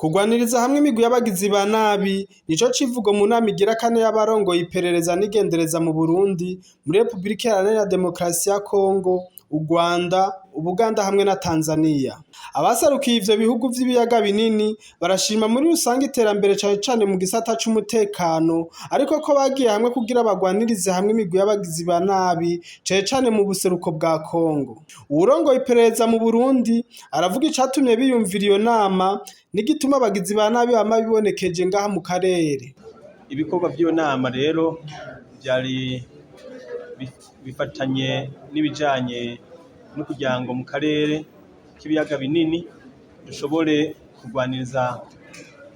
Kugwaniriza hamwe imigwi y'abagizi ba nabi nico civugo mu nama igira kane y'abarongoye iperereza n'igendereza mu Burundi, muri Republika Iharanira Demokarasi ya Kongo, Urwanda, Ubuganda hamwe na Tanzania. Abaserukiye ivyo bihugu vy'ibiyaga binini barashima muri rusange iterambere cane cane mu gisata c'umutekano, ariko ko bagiye hamwe kugira bagwanirize hamwe imigwi y'abagizi ba nabi cane cane mu buseruko bwa Kongo. Uwurongoye iperereza mu Burundi aravuga icatumye biyumvira iyo nama n'igituma abagizi ba nabi bama bibonekeje ngaha mu karere. Ibikorwa vy'iyo nama rero vyari bifatanye n'ibijanye no kugira ngo mu karere k'ibiyaga binini dushobore kurwaniriza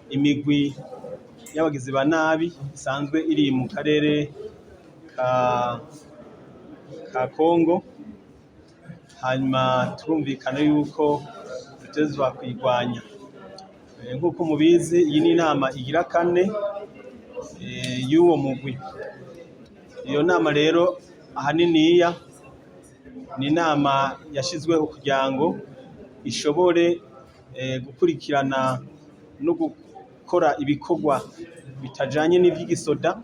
imigwi y'abagizi ba nabi isanzwe iri mu karere ka Kongo, hanyuma turumvikana yuko dutegerezwa kuyirwanya. Nk'uko mubizi, iyi ni inama igira kane y'uwo mugwi. Iyo nama rero ahaniniya ni inama yashizweho kugira ngo ishobore gukurikirana no gukora ibikorwa bitajanye n'ivy'igisoda,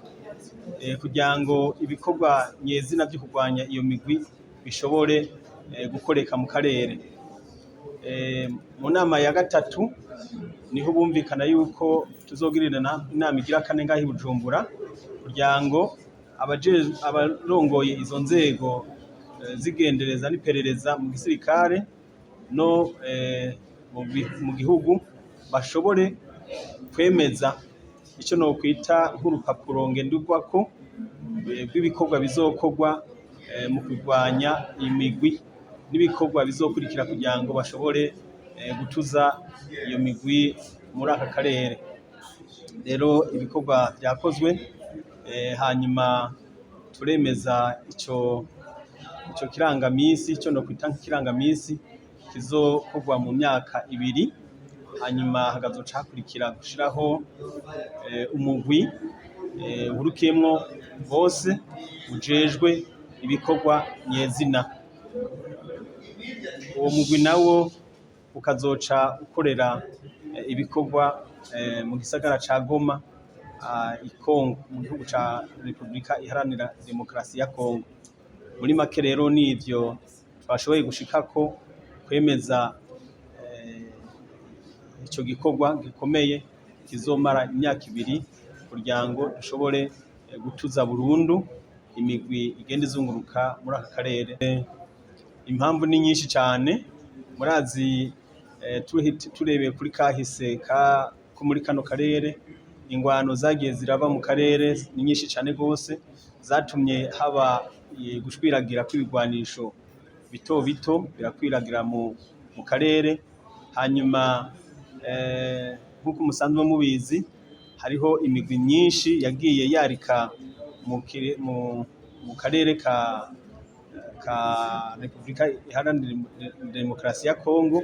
kugira ngo ibikorwa nyezina vyo kurwanya iyo migwi bishobore gukoreka mu karere. Mu nama ya gatatu niho bumvikana yuko tuzogirirana inama igira kane ngaha i Bujumbura, kugira ngo abarongoye izo nzego zigendereza n'iperereza mu gisirikare no mu gihugu bashobore kwemeza ico nokwita nk'urupapuro ngenderwako rw'ibikorwa bizokorwa mu kurwanya imigwi n'ibikorwa bizokurikira kugira ngo bashobore gutuza iyo migwi muri aka karere. Rero ibikorwa vyakozwe, hanyuma turemeza ico kirangamisi, ico nokwita nk'ikirangamisi kizokorwa mu myaka 2, hanyuma hakazoca hakurikira gushiraho umugwi uhurikiyemwo bose ujejwe ibikorwa nyezina. Uwo mugwi nawo ukazoca ukorera ibikorwa mu gisagara ca Goma, i Kongo, mu gihugu ca Republika Iharanira Demokarasi ya Kongo. Muri make rero nivyo twashoboye gushikako, kwemeza ico gikorwa gikomeye kizomara imyaka 2 kugira ngo dushobore gutuza burundu imigwi igenda izunguruka muri aka karere. Impamvu ni nyinshi cane. Murazi, turebeye kuri kahise ko muri kano karere, ingwano zagiye ziraba mu karere ni nyinshi cane gose, zatumye haba gushwiragira kw'ibigwanisho bito bito birakwiragira mu karere. Hanyuma nk'uko musanzwe mubizi, hariho imigwi myinshi yagiye yarika mu karere ka Republika Iharanira Demokarasi ya Kongo,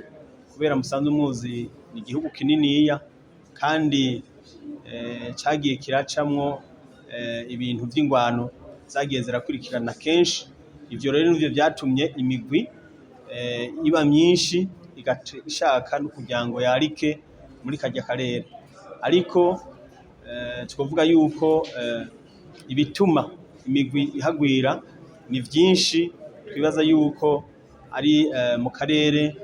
kubera musanzwe muzi ni igihugu kininiya kandi cagiye kiracamwo ibintu vy'ingwano zagiye zirakurikirana kenshi. Ivyo rero nivyo vyatumye imigwi iba myinshi, ishaka no kugira ngo yarike muri karya karere. Ariko twovuga yuko ibituma imigwi ihagwira ni vyinshi. Twibaza yuko ari mu karere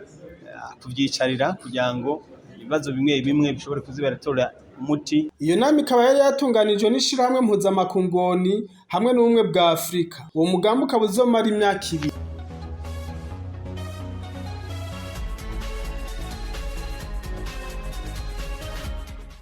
kuvyicarira kugira ngo ibibazo bimwe bimwe bishobore kuza biratora umuti. Iyo nama ikaba yari yatunganijwe n'ishirahamwe mpuzamakungu ONU hamwe n'Ubumwe bwa Afrika. Uwo mugambi ukaba uzomara imyaka 2.